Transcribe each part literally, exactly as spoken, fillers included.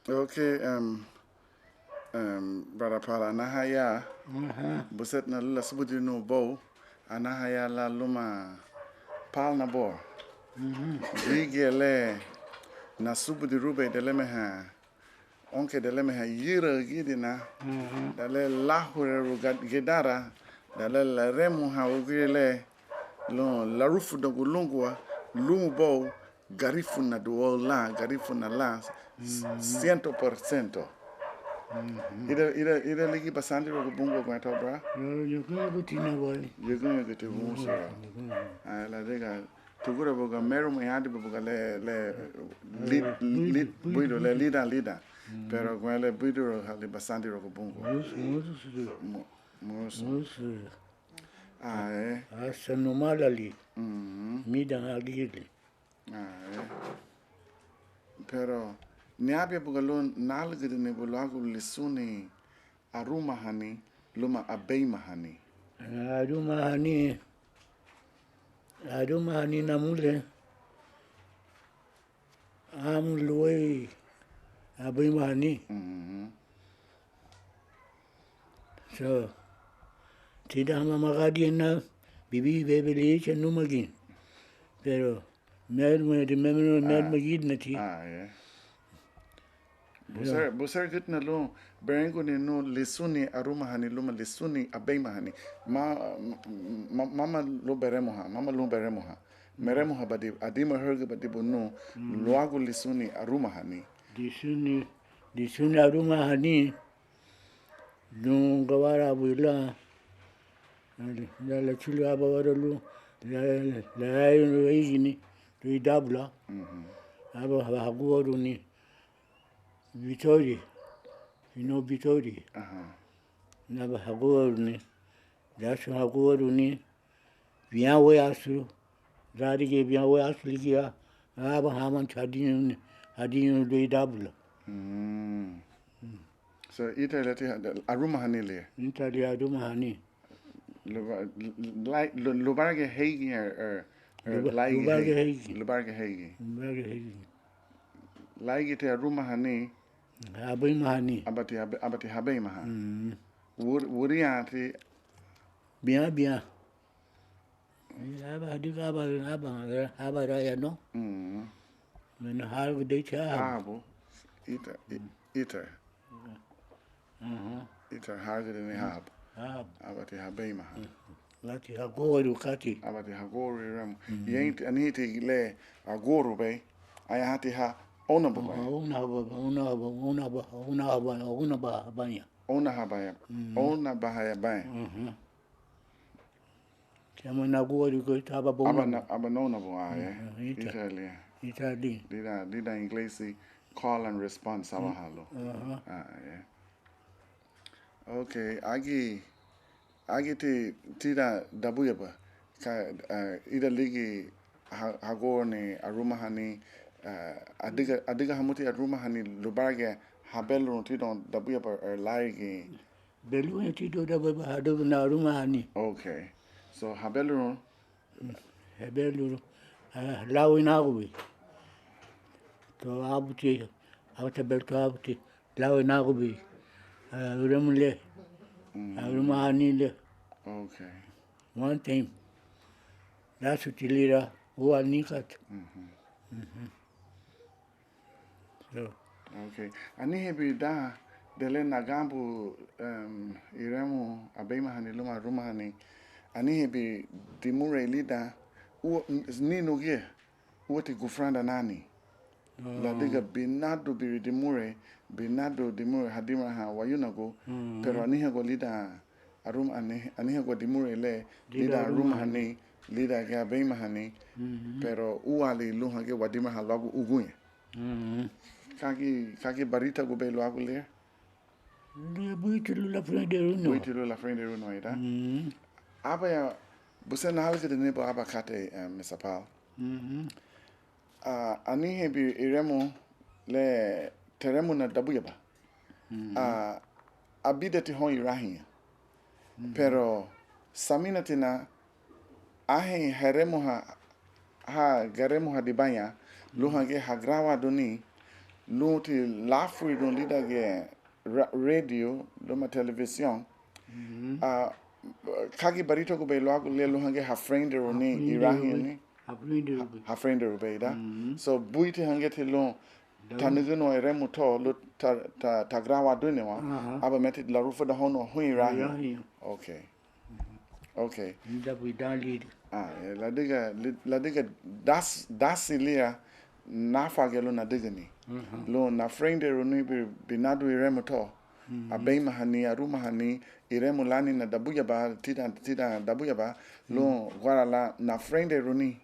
Ok, em, em, Brother Paul, anaha ya, aha, busentina lun lasubudiruni ubóu, anaha ya lan luma Paul Nabor. Mhm. Gürigia le nasubudirubei dan le meha, aunque dan le meha iraügüdina, aha, dan le láhurerun ga-, gidara, dan le laremuha wügüri le, lun larufudagun lungua, lun ubóu, garifunadu lan, garifuna lan, ciento por ciento. Ida, ida, ida ligía basandiragun bungua guentó, bra? Yo, yo creo que tiene igual. Yo creo que te gusta. Yo creo que tiene. Ah, la diga, tugura buga meru mayandi buga le, le, li-, li-, buidu, buidu, le lidan, lidan. Pero guentó le buidu hali basandiragun bungua. Murusu, murusu. Mu-, murusu. Murusu. Ah, eh. Asa numalali. Mhm. Midan agili. Ah, eh. Pero niabin buga lun nálügüdünibu luagu lisunü arumahani luma abeimahani. Arumahani, arumahani namule, amu luéi abeimahani. Mhm. So, tidan hama magadiñena, bibi bebe licha numagin. Pero, merma di merma, ah, merma gidnati. Ah, yeah. Busén, busén gütna lun, berenguni nun lisunü arumahani luma lisunü abeimahani. Ma, ma, mama lun beremuha, mama lun beremuha. Meremuha badi, adimureha badi bunu, luagu lisunü arumahani. Lisunü, lisunü arumahani. Lun gawara buila, la, la, lachülü aban wara lun, la, la, la, igini, lun idabula, mhm, aba ha-, haguaruni, Bitori, sino Bitori. Aha. Aba haguaruni, lasu haguaruni, bián wéiyaasu, lárigiñe bián wéiyaasu ligía, aba hamancha hadiñu, hadiñu lun idabula. Mm. So, ítara liña ti ha-, arumahani liña. Ítara liña arumahani. Luba-, lu-, lu-, lubaragiñe heigin, er, er, er, luba-, lubaragiñe heigin. Lubaragiñe heigin. Lubaragiñe heigin. Lárigiñe ti arumahani. Abeimahani. Ábati habe-, ábati habeimaha. Mm. Wür-, würiña ti. Bián, bián. Aba, digo, aba, aba, aba raya, ¿no? Mm. Bueno, algo de hecho, ah. Abu. Ita, i-, ita. Ajá. Ita, algo de ni abu. Abu. Aba ti habeimaha. Lati hagoru kati. Aba ti hagoru iremu. Mm. Y enti, anihiti le agoru bei. Aya hati ha, ona bubai. Ona bubai, ona bubai, ona bubai, ona bubai, ona bubai. Ona habaya. Mm. Ona bahaya baya. Ajá. Chama na guari ko ita aba bona. Aba na, aba nona bo, ah, eh. Mm, ita. Ita liña. Ita liña. Lidan, lidan inglesi call and response, mm, aba halo. Aha. Ah, eh. Okay, agi, agi ti, tidan dabuyaba. Ka, ah, ida ligi ha-, haguruni arumahani, ah, adüga, adüga hamuti arumahani lubaragiñe habelurun tidoun dabuyaba, eh, lárigiñe. Belun tidoun dabuyaba hadügüna arumahani. Okay. So, habelurun. Habelurun. Ah, lau inagubei. To abuti, abuti bel to abuti. Lau inagubei. Ah, uremu le. Mm. Arumahani le. Okay. One time. Lasu ti lira, ua nikat. Mhm. Mhm. So. Okay. Anihein buri dan, dan le naganbun, em, iremu abeimahani luma arumahani. Anihein buri dimurei lidan, u-, ni nugiñe, úati gunfuranda nani. Oh. Ladüga binadu buri dimurei, binadu dimurei hadimureha wayunagu, mm, pero aniheingua lidan Arum-, ani-, aniheingua dimurei le, lidan arumahani, lidan giñe abeimahani, pero úaali lun hagía wadimureha luagu uguñe. Ka gi, ka gi baritagubei luagu lira? Buiti lun lafurendeirun. Buiti lun lafurendeirun, ida? Ábaya, busén nálügüdünibu aban katei, eh, Mister Paul. Ah, anihein buri iremu le teremuna dabuyaba. Ah, abideti houn irahüñü. Pero saminatina anhein heremuha, ha garemuhadibaña, lun hagía hagürawaduni, lunti láfuridun lídangiñe ra-, radio luma televisión. Mhm. Ah, ka gi barítagubei luagu le lun hangía hafurendeiruni irahüñü? Hafurendeirubei. Hafurendeirubei, da? Mhm. So, buiti hangía ti lun tanügǘniwa iremu to lun ta-, ta-, tagrawanduniwa, aha, aba meti larufudahóuniwa houn irahüñü. Irahüñü. Ok. Ok. Lidan buidu liri. Ah, eh, ladüga, li-, ladüga das-, dasi lira náfaagiñe lun nadügüni. Mhm. Lun nafurendeiruni bi-, binadu iremu to. Mhm. Abeimahani, arumahani, iremu lánina dabuyaba, tidan, tidan dabuyaba, lun, mhm, gayara lan nafurendeiruni.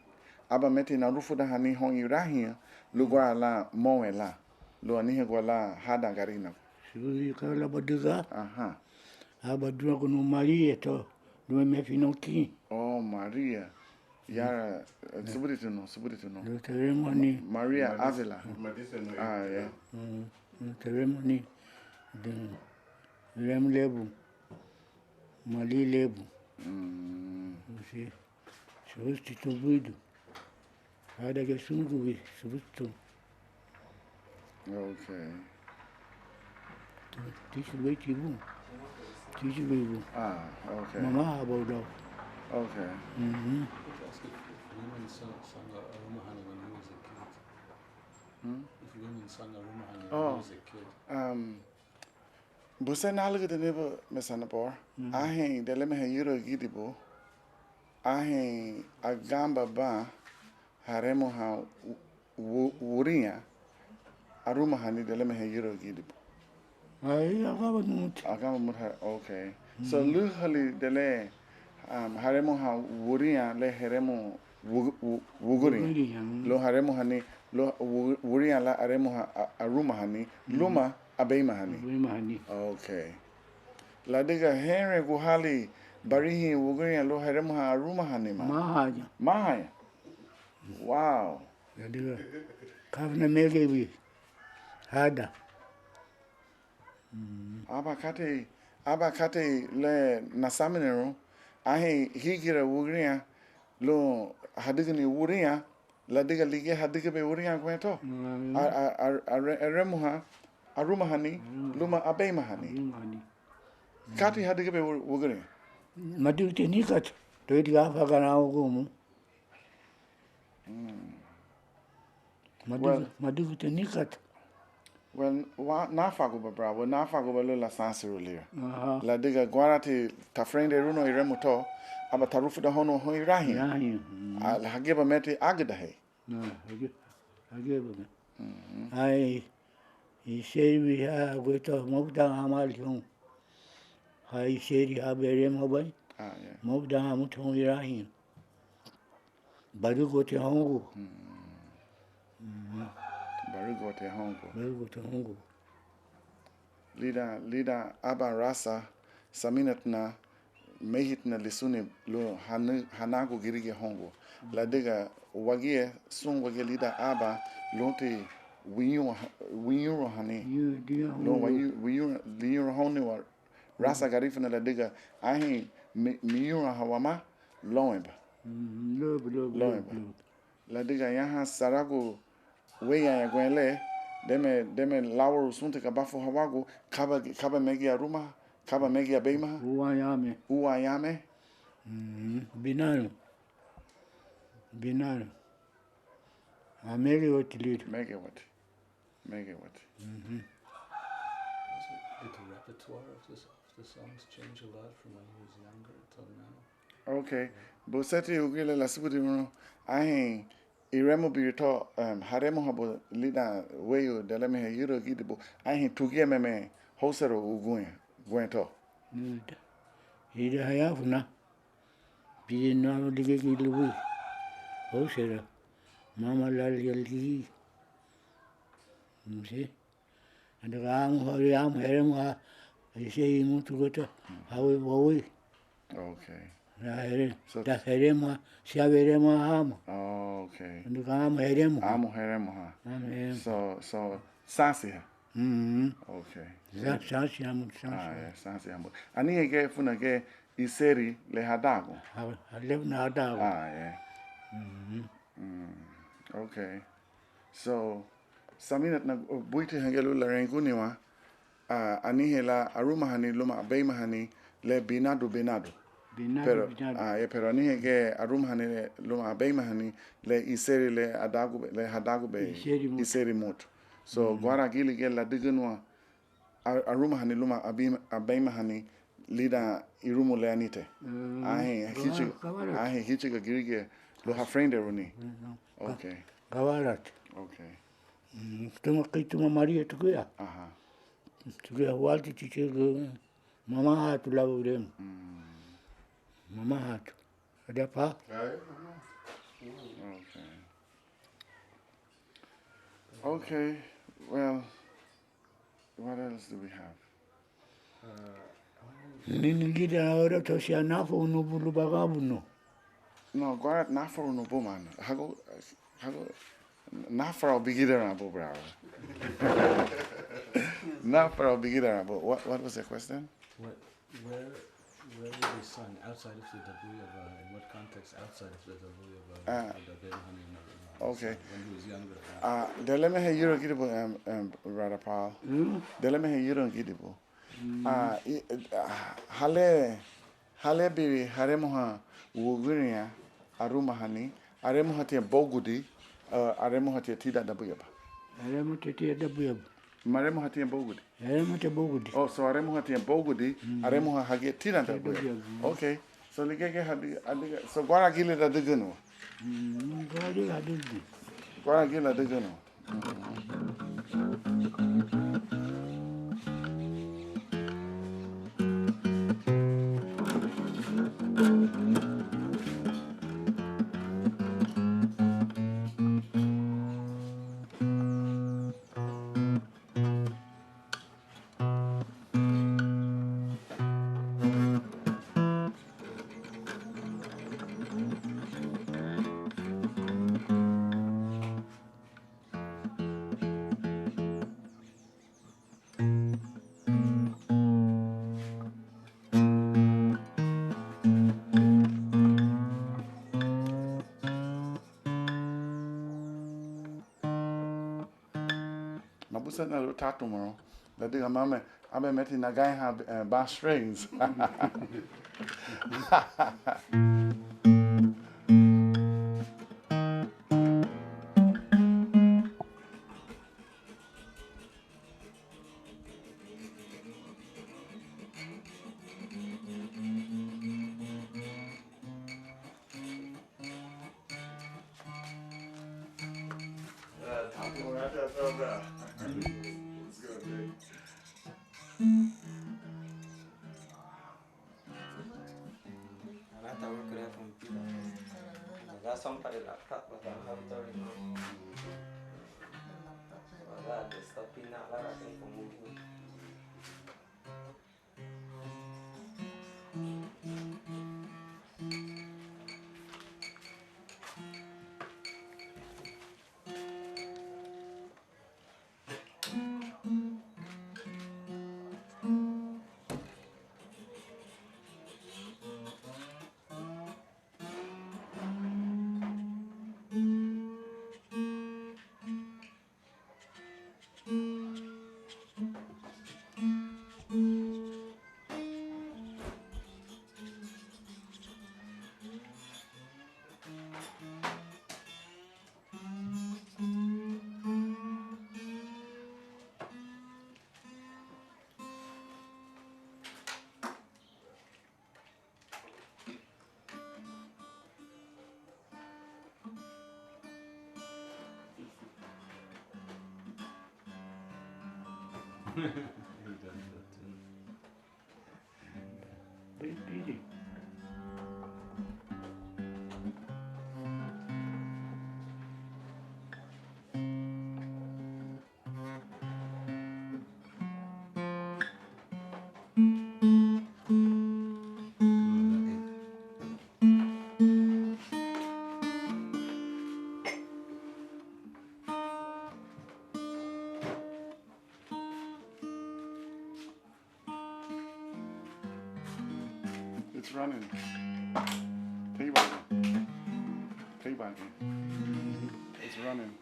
Aba meti narufudahani houn irahüñü, lun, mhm, gayara lan móunwen lan. Lun anihagua lan hadan Garinagu. Subudi ka labadüga. Aha. Aban duragun María to, lun me finokin. Oh, María. Yara, eh, subudi tunu, subudi tunu. Lun teremuni. Ma-, María Ávila. Ah, ya. Mm, lun teremuni. Lun, lun lebu. Mali lebu. Mm. Sí. Subudi tu buidu. Ada ke sungu wi, subudi tu. Ok. Tíchugubei ti bun. Tíchugubei bun. Ah, ok. Mama habau dau. Ok. Mhm. If women sang, sang a, a Rumahani when he was a kid. Hmm? If women sang a Rumahani when he, oh, was a kid. Um, busén nálügüdünibu mesanabor. Mhm. Anhein dan le meha yürügidibu. Anhein aganba ban haremuha wu-, wu-, würiña arumahani dan le meha yürügidibu. Ai, aganba numuti. Aganba numuti, ok. So, mhm, lühali dan le, um, haremuha würiña le heremu wu-, wu-, wügüriña. Wügüriña, mm. Lun haremuhani, lun wu-, würiña lan aremuha a-, arumahani, mhm, luma abeimahani. Abeimahani. Ok. Ladüga hénrenguhali barihin wügüriña lun heremuhan arumahanima. Máhaña. Máhaña. Wow. Ladüga kafuna megei wi hadan. Mm. Aban katei, aban katei le nasaminarun, anhein hígira wügüriña lun hadügüni würiña, ladüga ligía hadügübei würiña guentó. Mm. A, a, a, are-, aremuha arumahani, arumahani, luma abeimahani. Abeimahani. Kati hadügübei wü-, wügüriña? Madügüti ni kati, to iti gafa gana ugumu. Mm. Madügü-, well, madügüti ni kati. Well, wa-, náfaguba, bravo, náfaguba lun lasansirun lira. Aha. Ladüga gayaraati tafurendeirúniwa iremu to, aba tarufudahóuniwa houn irahüñü. Irahüñü, mm. A, hagíaba meti ágüdahei. Ah, hagi-, hagíaba me. Mhm. Ai, iseri wiha guentó, mogudan hamali houn. Ha iseri ha beremuhabei. Ah, yeah. Mogudan hamuti houn irahüñü. Barügüti houngua. Mm. Mhm. Barügüti houngua. Barügüti houngua. Lidan, lidan aban rasa, saminatina, meihitina lisuni lun hanu-, hanagu gürigia houngua. Ladüga wagía, sun wagía lidan aban, lunti wiñu-, wiñurahani. Yu-, yu-, lun wañu-, wiñu-, liñurahóuniwa rasa garifuna ladüga, anhein mi-, miñuraha wamá, lóunwenba. Mm, lóunwenba, lóunwenba, lóunwenba. Ladüga añaha saragu wéiyaaña guentó le, dánme, dánme láwuru sunti gabafu hawagu, kaba, kaba megei arumaha, kaba megei abeimaha. Uañame. Uañame. Mhm. Binarün. Binarün. A, megeiwati lira. Megeiwati. Megeiwati. Mhm. Did the repertoire of this, of the songs change a lot from when he was younger till now? Ok. Busenti wügüri le lasubudirunu, anhein iremubei to, em, haremuhabu lidan weyu dan le meha yürügidibu, anhein tuguyameme hóuseragua uguñe, guentó. Ida, ida hayafuna. Bidin nuagu ligegi lubuí. Hóusera. Mama lali ligía. Nse. Anda amu hori amu heremuha, iseri mutu gota, hawi wawi. Ok. Da here-, so, da heremuha, sia heremuha hama. Ok. Anda amu heremuha. Amu heremuha. Amu heremuha. So, so, sansiha. Mhm. Ok. Sa-, sansiha mu, sansiha. Ah, yeah, sansiha mu. Anihein ke funa ke iseri le hadagu. Ha, ha le funa hadagu. Ah, yeah. Mhm. Mm, ok. So, saminatina buiti hagía lun lareingúniwa, ah, anihein lan arumahani luma abeimahani le binadu binadu. Binadu, pero, binadu. Ah, eh, pero anihein giñe arumahani le luma abeimahani le iseri le adagubei, le hadagubei iseri mutu. Iseri mutu. So, mm, gayaragili giñe ladügǘniwa a-, arumahani luma abi-, abeimahani lidan irumu le anite. Mm. Anhein híchiga, gayara-, gayara-, anhein híchiga gürigia lun hafurendeiruni. Mm, no. Ga-, okay. Gayaraati. Okay. Mm, tuma kei tuma María tuguya. Aha. Tuguya hualti chichigu mamaha tu lau rem. Mm. Mamaha tu. Adia pa? Ay, mama. Okay. Okay. Well, what else do we have? Nini gide ahora tosia nafu nubu lubagabu no. No, gua nafu nubu man. Hago, hago, nafu bigidera bu, bravo. Nafu bigidera bu. What, what was the question? What, where, where is the sun outside of the Dabuyaba? In what context outside of the Dabuyaba? Ah, okay. When he was younger. Ah, dele meha yiro gidibu, em, em, Brother Paul. Hmm? Dele meha yiro gidibu. Ah, i, ah, hale, hale biri haremuha wügüriña arumahani, aremuhatiña bóugudi, ah, aremuhatiña tidan dabuyaba. Aremuhatiña tidan dabuyaba. Maremuhatiña bóugudi. Aremuhatiña bóugudi. Oh, so aremuhatiña bóugudi, mm, aremuha hagía tidan dabuyaba. Tidan dabuyaba. Okay. So ligía giñe hadi-, adiga, so gayaragili ladügǘniwa. Mm, gayaragili ladügǘniwa. Gayaragili ladügǘniwa. Mabusentina lun tatumuroun, ladüga mama, aban meti nagañeihan, eh, bass strings. It's running. Payback. Payback. It's running.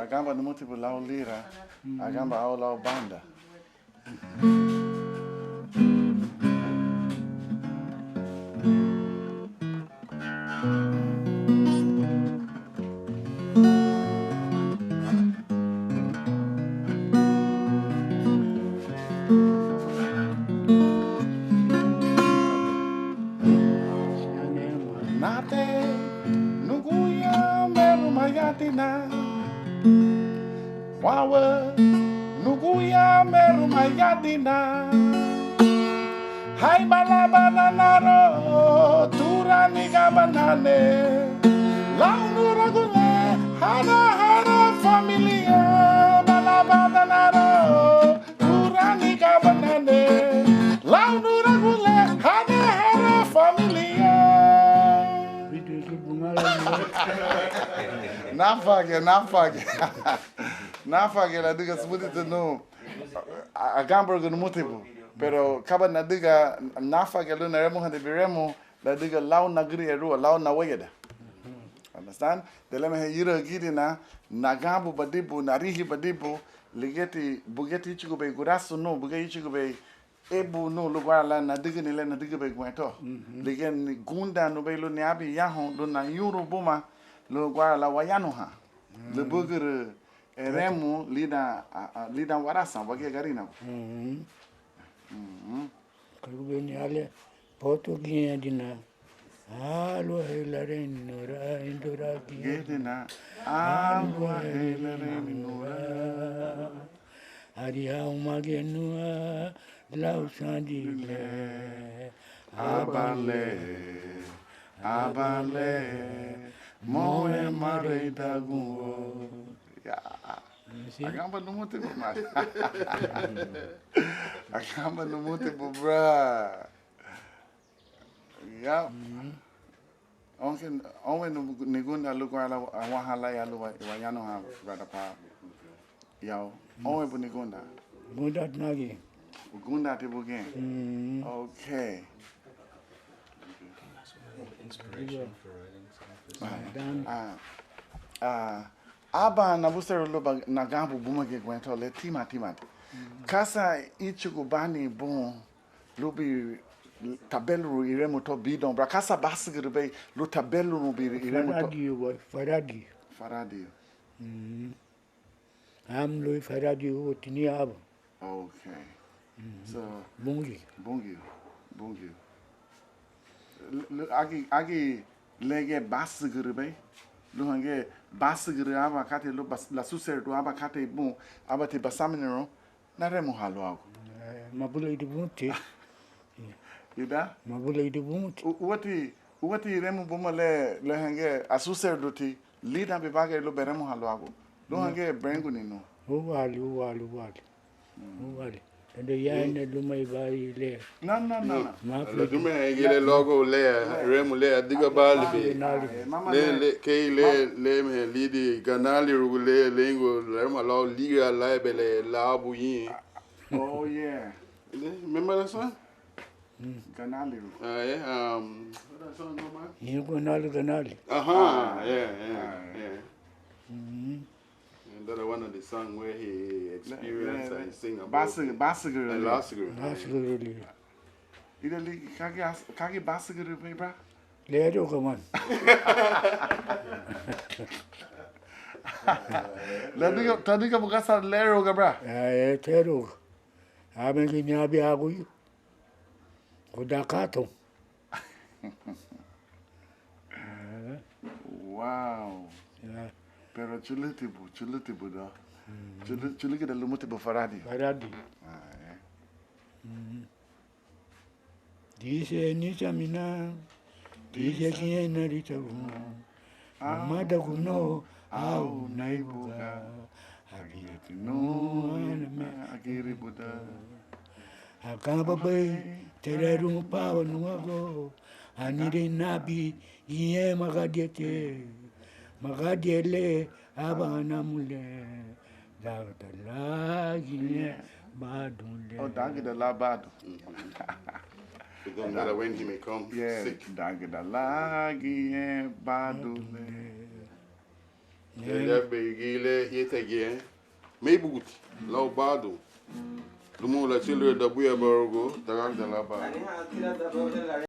Aganba numutibu lau lira, aganba au lau banda. Nate nuguya meru mayadina. Wawa nuguya meru mayadina. Hai balaba nanaro turani gabanane. Lau nuragule hara hara familia balaba nanaro. Turani gabanane, lau nuragule hara hara familia. Nafagia, nafagia. Nafagia ladüga subuditi nu aganburagun numutibu. Pero kaba nadüga nafagia lun naremuhadi biremu, ladüga lau nagüriarua, lau nawuyeda. Understand? Dan le meha ira gidina, naganbubadibu, narihibadibu, ligeti, bugeti íchugubei gurasu nu, bugeti íchugubei ebu nu, lun gayara lan nadügüni le nadügübei guentó. Ligía gunda nubéi lun niabin yahoun, lun nayurun buma, lun gayara lan wayanuhan. Lubügürü eremu lidan, a, a, lidan warasan, wagía Garinagu. Kagubei niale, potu giñe dina. Alua heilarenura, indura giñe dina. Alua heilarenura. Ariha umagenua, lau sandile. Abale, abale, moe mareidagun. Ya. Aganba numutibu, man. Aganba numutibu, bra. Ya. Onke, onwe nigunda lun gayara lan wayanuhan, bra, pa. Ya. Onwe bu nigunda. Gunda nagi. Gunda ti bugen. Okay. Inspiration for writing songs. Ah, ah, aba nabuseerun luba naganbu buma giñe guentó le tímatimaati. Ka san íchugubani bun lubéi tabelurun iremu to bidoun, bra? Ka san básügürübei lun tabelurun biri iremu to? Faradiu, faradiu. Faradiu. Amu luéi faradiu, úati ni aban. Okay. So, Bungiu. Bungiu. Bungiu. L-, l-, agi, agi le giñe básügürübei, lun giñe básügürü aban katei lun bas-, lasuseredun aban katei bun, ábati basaminarun, naremuha luagu. Eh, mabulieidun bumuti. Ida? Mabulieidun bumuti. U-, úati, úati iremu buma le, le hangía asusereduti lidan bibagari lun beremuha luagu. Lun hangía berenguni nun. Uali, uali, uali. Uali. Tende yaina luma ibai le. Na, na, na, na. Ladüme hangía le luagu le, remu le, adüga bali be. Le, le, kei le, le meha lidin ganali rugu le, lengu, remu lau liga la bele labu yin. Oh, yeah. Le, remember that song? Ganali. Ah, yeah. Um, what that song go by? Yu ganali, ganali. Aha, yeah, yeah, yeah. And that one of the song where he experienced and sing about Básügürü, básügürü. Básügürü. Básügürü. Ida li, kagi as-, kagi básügürü, bra? Leruga man. Tadiga, tadiga bugasa leruga, bra? Eh, teruga. Aben giñe abi aguyu. Kudakato. Wow. Pero chulutibu, chulutibu do. Chulu-, chulugida lumutibu faradi. Faradi. Ah, eh. Dise nisamina, dise kiñe naritagun. Amadaguno, au naibuga, agiriti nu, aneme, agiribuda. Aganbabei, tererun pawa nuago, anirei nabi, giñe magadiete, magadiele, aba anamu le, dagida lagiñe, badun le. Oh, dagida la badu. Perdón, that when he may come sick. Dagida lagiñe, badun le. Liabei gei le ítagiñe, méibuguti lau badun, luma lachülürün dabuyabaragu, tagagüda lan ba